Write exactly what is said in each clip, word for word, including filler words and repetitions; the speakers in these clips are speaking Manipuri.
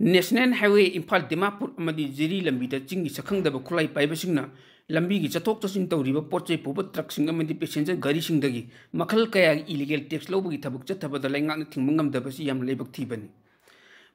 ꯅꯦꯁꯅꯦꯜ ꯍꯥꯏꯋꯦ ꯏꯝꯐꯥꯜ ꯗꯤꯃꯥꯄꯨꯔ ꯑꯃꯗꯤ ꯖꯤꯔꯤ ꯂꯝꯕꯤꯗ ꯆꯤꯡꯒꯤ ꯁꯛꯈꯪꯗꯕ ꯈꯨꯠꯂꯥꯏ ꯄꯥꯏꯕꯁꯤꯡꯅ ꯂꯝꯕꯤꯒꯤ ꯆꯠꯊꯣꯛ ꯆꯠꯁꯤꯟ ꯇꯧꯔꯤꯕ ꯄꯣꯠ ꯆꯩ ꯄꯨꯕ ꯇ꯭ꯔꯛꯁꯤꯡ ꯑꯃꯗꯤ ꯄꯦꯁꯦꯟꯖꯔ ꯒꯥꯔꯤꯁꯤꯡꯗꯒꯤ ꯃꯈꯜ ꯀꯌꯥꯒꯤ ꯏꯂꯤꯒꯦꯜ ꯇꯦꯛꯁ ꯂꯧꯕꯒꯤ ꯊꯕꯛ ꯆꯠꯊꯕꯗ ꯂꯩꯉꯥꯛꯅ ꯊꯤꯡꯕ ꯉꯝꯗꯕꯁꯤ ꯌꯥꯝꯅ ꯂꯥꯏꯕꯛ ꯊꯤꯕꯅꯤ꯫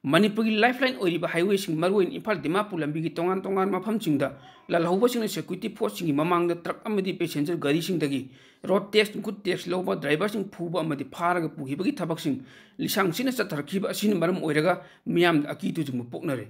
ꯃꯅꯤꯄꯨꯔꯒꯤ ꯂꯥꯏꯐꯂꯥꯏꯟ ꯑꯣꯏꯔꯤꯕ ꯍꯥꯏꯋꯦꯁꯤꯡ, ꯃꯔꯨꯑꯣꯏꯅ ꯏꯝꯐꯥꯜ ꯗꯤꯃꯥꯄꯨꯔ ꯂꯝꯕꯤꯒꯤ ꯇꯣꯉꯥꯟ ꯇꯣꯉꯥꯟꯕ ꯃꯐꯝꯁꯤꯡꯗ ꯂꯥꯜꯍꯧꯕꯁꯤꯡꯅ ꯁꯦꯀ꯭ꯌꯨꯔꯤꯇꯤ ꯐꯣꯔꯁꯁꯤꯡꯒꯤ ꯃꯃꯥꯡꯗ ꯇ꯭ꯔꯛ ꯑꯃꯗꯤ ꯄꯦꯁꯦꯟꯖꯔ ꯒꯥꯔꯤꯁꯤꯡꯗꯒꯤ ꯔꯣꯗ ꯇꯦꯛꯁ, ꯒꯨꯗ ꯇꯦꯛꯁ ꯂꯧꯕ ꯗ꯭ꯔꯥꯏꯚꯔꯁꯤꯡ ꯐꯨꯕ ꯑꯃꯗꯤ ꯐꯥꯔꯒ ꯄꯨꯈꯤꯕꯒꯤ ꯊꯕꯛꯁꯤꯡ ꯂꯤꯁꯥꯡ ꯁꯤꯠꯅ ꯆꯠꯊꯔꯛꯈꯤꯕ ꯑꯁꯤꯅ ꯃꯔꯝ ꯑꯣꯏꯔꯒ ꯃꯤꯌꯥꯝꯗ ꯑꯀꯤ ꯇꯨꯖꯨꯡꯕ ꯄꯣꯛꯅꯔꯦ꯫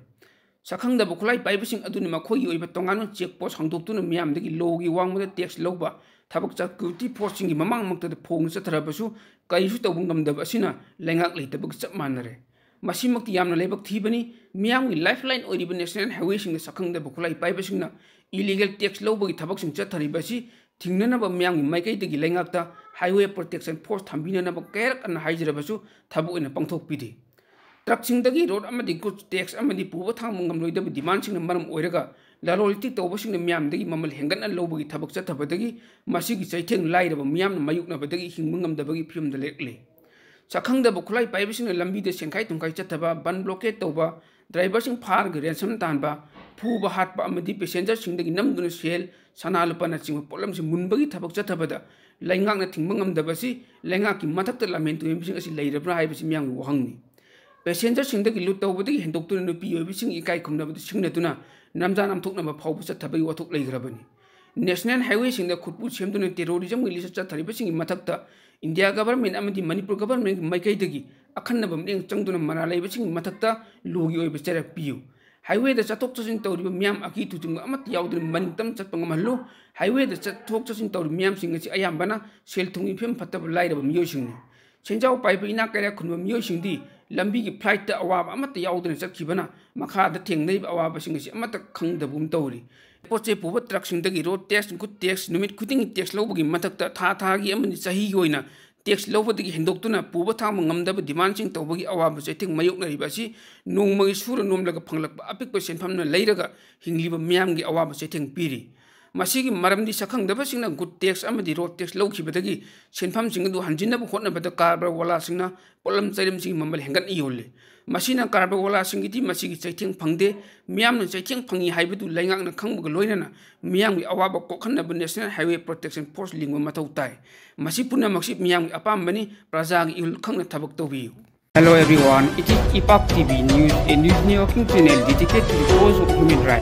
ꯁꯛꯈꯪꯗꯕ ꯈꯨꯠꯂꯥꯏ ꯄꯥꯏꯕꯁꯤꯡ ꯑꯗꯨꯅ ꯃꯈꯣꯏꯒꯤ ꯑꯣꯏꯕ ꯇꯣꯉꯥꯟꯕ ꯆꯦꯛ ꯄꯣꯁ ꯍꯥꯡꯗꯣꯛꯇꯨꯅ ꯃꯤꯌꯥꯝꯗꯒꯤ ꯂꯣꯒꯤ ꯋꯥꯡꯃꯗ ꯇꯦꯛꯁ ꯂꯧꯕ ꯊꯕꯛ ꯁꯦꯀ꯭ꯌꯨꯔꯤꯇꯤ ꯐꯣꯔꯁꯁꯤꯡꯒꯤ ꯃꯃꯥꯡꯃꯛꯇꯗ ꯐꯣꯡꯅ ꯆꯠꯊꯔꯕꯁꯨ ꯀꯔꯤꯁꯨ ꯇꯧꯕ ꯉꯝꯗꯕ ꯑꯁꯤꯅ ꯂꯩꯉꯥꯛ ꯂꯩꯇꯕꯒ ꯆꯞ ꯃꯥꯟꯅꯔꯦ꯫ ꯃꯁꯤꯃꯛꯇꯤ ꯌꯥꯝꯅ ꯂꯥꯏꯕꯛ ꯊꯤꯕꯅꯤ꯫ ꯃꯤꯌꯥꯝꯒꯤ ꯂꯥꯏꯐꯂꯥꯏꯟ ꯑꯣꯏꯔꯤꯕ ꯅꯦꯁꯅꯦꯜ ꯍꯥꯏꯋꯦꯁꯤꯡꯗ ꯁꯛꯈꯪꯗꯕ ꯈꯨꯠꯂꯥꯏ ꯄꯥꯏꯕꯁꯤꯡꯅ ꯏꯂꯤꯒꯦꯜ ꯇꯦꯛꯁ ꯂꯧꯕꯒꯤ ꯊꯕꯛꯁꯤꯡ ꯆꯠꯊꯔꯤꯕ ꯑꯁꯤ ꯊꯤꯡꯅꯅꯕ ꯃꯤꯌꯥꯝꯒꯤ ꯃꯥꯏꯀꯩꯗꯒꯤ ꯂꯩꯉꯥꯛꯇ ꯍꯥꯏꯋꯦ ꯄ꯭ꯔꯣꯇꯦꯛꯁꯟ ꯐꯣꯔꯁ ꯊꯝꯕꯤꯅꯅꯕ ꯀꯌꯥꯔꯛ ꯍꯟꯅ ꯍꯥꯏꯖꯔꯕꯁꯨ ꯊꯕꯛ ꯑꯣꯏꯅ ꯄꯥꯡꯊꯣꯛꯄꯤꯗꯦ꯫ ꯇ꯭ꯔꯛꯁꯤꯡꯗꯒꯤ ꯔꯣꯗ ꯑꯃꯗꯤ ꯒꯨꯗ ꯇꯦꯛꯁ ꯑꯃꯗꯤ ꯄꯨꯕ ꯊꯥꯡꯕ ꯉꯝꯂꯣꯏꯗꯕ ꯗꯤꯃꯥꯟꯁꯤꯡꯅ ꯃꯔꯝ ꯑꯣꯏꯔꯒ ꯂꯂꯣꯟ ꯏꯇꯤꯛ ꯇꯧꯕꯁꯤꯡꯅ ꯃꯤꯌꯥꯝꯗꯒꯤ ꯃꯃꯜ ꯍꯦꯟꯒꯠꯅ ꯂꯧꯕꯒꯤ ꯊꯕꯛ ꯆꯠꯊꯕꯗꯒꯤ ꯃꯁꯤꯒꯤ ꯆꯩꯊꯦꯡ ꯂꯥꯏꯔꯕ ꯃꯤꯌꯥꯝꯅ ꯃꯥꯌꯣꯛꯅꯕꯗꯒꯤ ꯍꯤꯡꯕ ꯉꯝꯗꯕꯒꯤ ꯐꯤꯕꯝꯗ ꯂꯩꯔꯛꯂꯤ꯫ ꯁꯛꯈꯪꯗꯕ ꯈꯨꯠꯂꯥꯏ ꯄꯥꯏꯕꯁꯤꯡꯅ ꯂꯝꯕꯤꯗ ꯁꯦꯟꯈꯥꯏ ꯊꯨꯝꯈꯥꯏ ꯆꯠꯊꯕ, ꯕꯟ ꯕ꯭ꯂꯣꯀꯦꯠ ꯇꯧꯕ, ꯗ꯭ꯔꯥꯏꯚꯔꯁꯤꯡ ꯐꯥꯔꯒ ꯔꯦꯟꯁꯝ ꯇꯥꯟꯕ, ꯐꯨꯕ ꯍꯥꯠꯄ ꯑꯃꯗꯤ ꯄꯦꯁꯦꯟꯖꯔꯁꯤꯡꯗꯒꯤ ꯅꯝꯗꯨꯅ ꯁꯦꯜ, ꯁꯅꯥ ꯂꯨꯄꯥꯅꯆꯤꯡꯕ ꯄꯣꯠꯂꯝꯁꯤꯡ ꯃꯨꯟꯕꯒꯤ ꯊꯕꯛ ꯆꯠꯊꯕꯗ ꯂꯩꯉꯥꯛꯅ ꯊꯤꯡꯕ ꯉꯝꯗꯕ ꯑꯁꯤ ꯂꯩꯉꯥꯛꯀꯤ ꯃꯊꯛꯇ ꯂꯥꯟꯃꯤꯕꯁꯤꯡ ꯑꯁꯤ ꯂꯩꯔꯕ꯭ꯔꯥ ꯍꯥꯏꯕꯁꯤ ꯃꯤꯌꯥꯝꯒꯤ ꯋꯥꯍꯪꯅꯤ꯫ ꯄꯦꯁꯦꯟꯖꯔꯁꯤꯡꯗꯒꯤ ꯂꯨꯠ ꯇꯧꯕꯗꯒꯤ ꯍꯦꯟꯗꯣꯛꯇꯨꯅ ꯅꯨꯄꯤ ꯑꯣꯏꯕꯤꯁꯤꯡ ꯏꯀꯥꯏ ꯈꯨꯝꯅꯕꯗ ꯁꯤꯡꯅꯗꯨꯅ ꯅꯝꯖꯥ ꯅꯝꯊꯣꯛꯅꯕ ꯐꯥꯎꯕ ꯆꯠꯊꯕꯒꯤ ꯋꯥꯊꯣꯛ ꯂꯩꯈ꯭ꯔꯕꯅꯤ꯫ ꯅꯦꯁꯅꯦꯜ ꯍꯥꯏꯋꯦꯁꯤꯡꯗ ꯈꯨꯠꯄꯨ ꯁꯦꯝꯗꯨꯅ ꯇꯦꯔꯣꯔꯤꯖꯝꯒꯤ ꯂꯤꯁꯇ ꯆꯠꯊꯔꯤꯕꯁꯤꯡꯒꯤ ꯃꯊꯛꯇ ꯏꯟꯗꯤꯌꯥ ꯒꯚꯔꯟꯃꯦꯟꯠ ꯑꯃꯗꯤ ꯃꯅꯤꯄꯨꯔ ꯒꯚꯔꯟꯃꯦꯟꯠꯀꯤ ꯃꯥꯏꯀꯩꯗꯒꯤ ꯑꯈꯟꯅꯕ ꯃꯤꯠꯌꯦꯡ ꯆꯪꯗꯨꯅ ꯃꯔꯥꯜ ꯂꯩꯕꯁꯤꯡꯒꯤ ꯃꯊꯛꯇ ꯂꯣꯒꯤ ꯑꯣꯏꯕ ꯆꯩꯔꯥꯛ ꯄꯤꯌꯨ꯫ ꯍꯥꯏꯋꯦꯗ ꯆꯠꯊꯣꯛ ꯆꯠꯁꯤꯟ ꯇꯧꯔꯤꯕ ꯃꯤꯌꯥꯝ ꯑꯀꯤ ꯇꯨꯖꯨꯡꯕ ꯑꯃꯠꯇ ꯌꯥꯎꯗꯅ ꯃꯅꯤꯡꯇꯝ ꯆꯠꯄ ꯉꯝꯍꯜꯂꯨ꯫ ꯍꯥꯏꯋꯦꯗ ꯆꯠꯊꯣꯛ ꯆꯠꯁꯤꯟ ꯇꯧꯔꯤꯕ ꯃꯤꯌꯥꯝꯁꯤꯡ ꯑꯁꯤ ꯑꯌꯥꯝꯕꯅ ꯁꯦꯜ ꯊꯨꯝꯒꯤ ꯐꯤꯕꯝ ꯐꯠꯇꯕ ꯂꯥꯏꯔꯕ ꯃꯤꯑꯣꯏꯁꯤꯡꯅꯤ꯫ ꯁꯦꯟꯖꯥꯎ ꯄꯥꯏꯕ ꯏꯅꯥꯛ ꯀꯩꯔꯥꯛ ꯈꯨꯟꯕ ꯃꯤꯑꯣꯏꯁꯤꯡꯗꯤ ꯂꯝꯕꯤꯒꯤ ꯐ꯭ꯂꯥꯏꯠꯇ ꯑꯋꯥꯕ ꯑꯃꯠꯇ ꯌꯥꯎꯗꯅ ꯆꯠꯈꯤꯕꯅ ꯃꯈꯥꯗ ꯊꯦꯡꯅꯔꯤꯕ ꯑꯋꯥꯕꯁꯤꯡ ꯑꯁꯤ ꯑꯃꯠꯇ ꯈꯪꯗꯕꯒꯨꯝ ꯇꯧꯔꯤ꯫ ꯄꯣꯠ ꯆꯩ ꯄꯨꯕ ꯇ꯭ꯔꯛꯁꯤꯡꯗꯒꯤ ꯔꯣꯗ ꯇꯦꯛꯁ, ꯒꯨꯗ ꯇꯦꯛꯁ, ꯅꯨꯃꯤꯠ ꯈꯨꯗꯤꯡꯒꯤ ꯇꯦꯛꯁ ꯂꯧꯕꯒꯤ ꯃꯊꯛꯇ ꯊꯥ ꯊꯥꯒꯤ ꯑꯃꯗꯤ ꯆꯍꯤꯒꯤ ꯑꯣꯏꯅ ꯇꯦꯛꯁ ꯂꯧꯕꯗꯒꯤ ꯍꯦꯟꯗꯣꯛꯇꯨꯅ ꯄꯨꯕ ꯊꯥꯡꯕ ꯉꯝꯗꯕ ꯗꯤꯃꯥꯟꯁꯤꯡ ꯇꯧꯕꯒꯤ ꯑꯋꯥꯕ ꯆꯩꯊꯦꯡ ꯃꯥꯌꯣꯛꯅꯔꯤꯕ ꯑꯁꯤ ꯅꯣꯡꯃꯒꯤ ꯁꯨꯔ ꯅꯣꯝꯂꯒ ꯐꯪꯂꯛꯄ ꯑꯄꯤꯛꯄ ꯁꯦꯟꯐꯝꯅ ꯂꯩꯔꯒ ꯍꯤꯡꯂꯤꯕ ꯃꯤꯌꯥꯝꯒꯤ ꯑꯋꯥꯕ ꯆꯩꯊꯦꯡ ꯄꯤꯔꯤ꯫ ꯃꯁꯤꯒꯤ ꯃꯔꯝꯗꯤ ꯁꯛꯈꯪꯗꯕꯁꯤꯡꯅ good tax ꯑꯃꯗꯤ road tax ꯂꯧꯈꯤꯕꯗꯒꯤ ꯁꯦꯟꯐꯝꯁꯤꯡ ꯑꯗꯨ ꯍꯟꯖꯤꯟꯅꯕ ꯍꯣꯠꯅꯕꯗ ꯀꯔꯕꯥꯔ ꯋꯥꯂꯥꯁꯤꯡꯅ ꯄꯣꯠꯂꯝ ꯆꯩꯔꯝꯁꯤꯡꯒꯤ ꯃꯃꯜ ꯍꯦꯟꯒꯠꯅ ꯌꯣꯜꯂꯤ꯫ ꯃꯁꯤꯅ ꯀꯔꯕꯥꯔ ꯋꯥꯂꯥꯁꯤꯡꯒꯤꯗꯤ ꯃꯁꯤꯒꯤ ꯆꯩꯊꯦꯡ ꯐꯪꯗꯦ꯫ ꯃꯤꯌꯥꯝꯅ ꯆꯩꯊꯦꯡ ꯐꯪꯏ ꯍꯥꯏꯕꯗꯨ ꯂꯩꯉꯥꯛꯅ ꯈꯪꯕꯒ ꯂꯣꯏꯅꯅ ꯃꯤꯌꯥꯝꯒꯤ ꯑꯋꯥꯕ ꯀꯣꯛꯍꯟꯅꯕ National Highway Protection Force ꯂꯤꯡꯕ ꯃꯊꯧ ꯇꯥꯏ꯫ ꯃꯁꯤ ꯄꯨꯝꯅꯃꯛꯁꯤ ꯃꯤꯌꯥꯝꯒꯤ ꯑꯄꯥꯝꯕꯅꯤ꯫ ꯄ꯭ꯔꯖꯥꯒꯤ ꯏꯍꯨꯜ ꯈꯪꯅ ꯊꯕꯛ ꯇꯧꯕꯤꯌꯨ꯫ Hello everyone, it is Ipak T V News, a news networking channel dedicated to the cause of human rights.